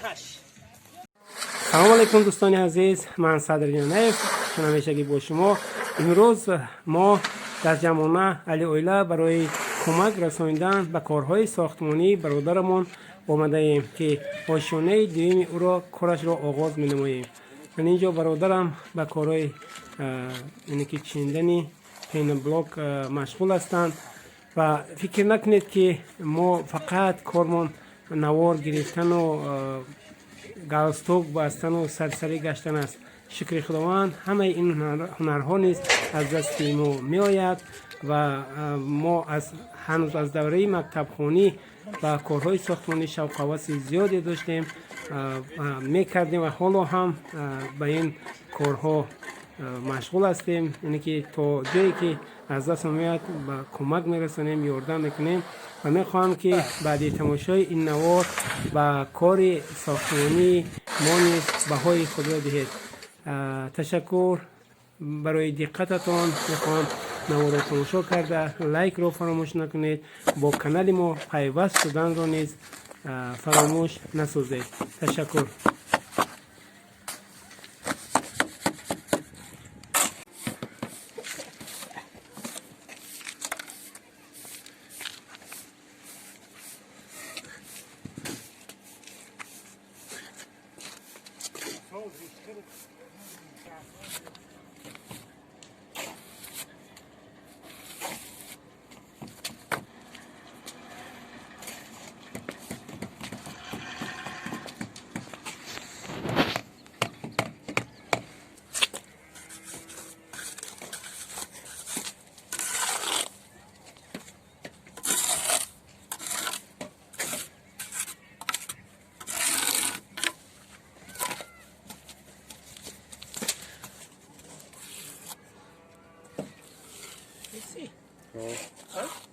Хаш. Салом алейкум, дӯстони азиз. Ман Садр Ҷанаев, чун ҳамешагӣ бо шумо. Имрӯз мо дар ҷамъона Али Оила барои кӯмак расонидан ба корҳои сохтмонии бародарамон омадаем, ки ошёнаи дуюми ӯро корашро оғоз менамоем. Ман инҷо бародарам ба корҳои яъне ки чиндани пеноблок машғул ҳастанд. Ва фикр накунед, ки мо фақат кормон навор гирифтану галстук бастану сарсарӣ гаштан аст. Шукри Худованд, ҳамаи ин ҳунарҳо низ аз дасти мо меояд ва мо аз ҳанӯз аз давраи мактабхонӣ ба корҳои сохтмонӣ шавқу ҳаваси зиёде доштем, мекардем ва ҳоло ҳам ба ин корҳо машғул ҳастем, яъне ки то ҷое ки аз дастмо меояд, ба кӯмак мерасонем, ёрдам мекунем. Ва мехоҳам, ки баъди тамошои ин навор ба кори сохтмонии мо низ баҳои худро диҳед. Ташаккур барои диққататон. Мехоҳам наворро тамошо карда, лайкро фаромӯш накунед, бо канали мо пайваст шуданро низ фаромӯш насозед. Ташаккур.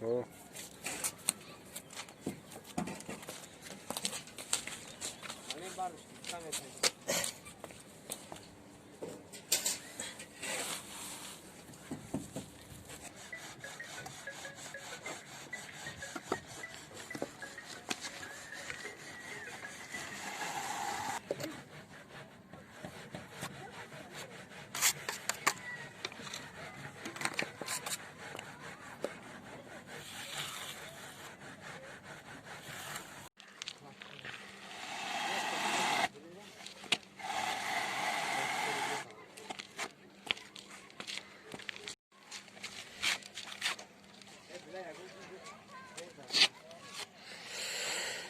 О.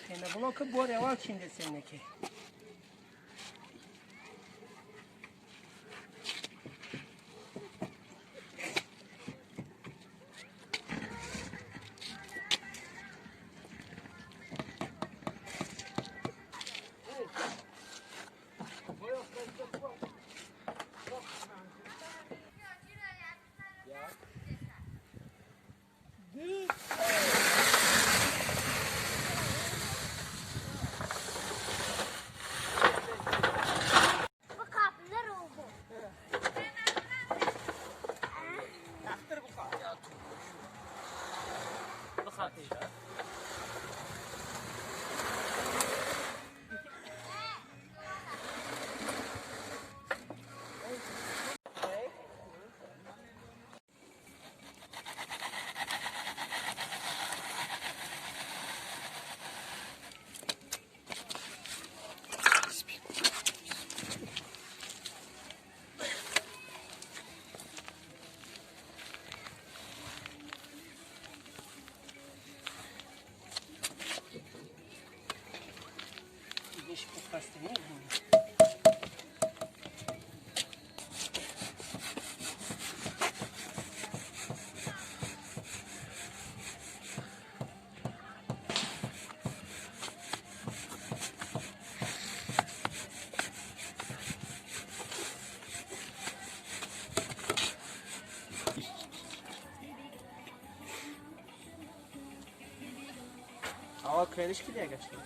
Пеноблока бори аввал чиндесем неки. Аввал крениш ки дия гашти.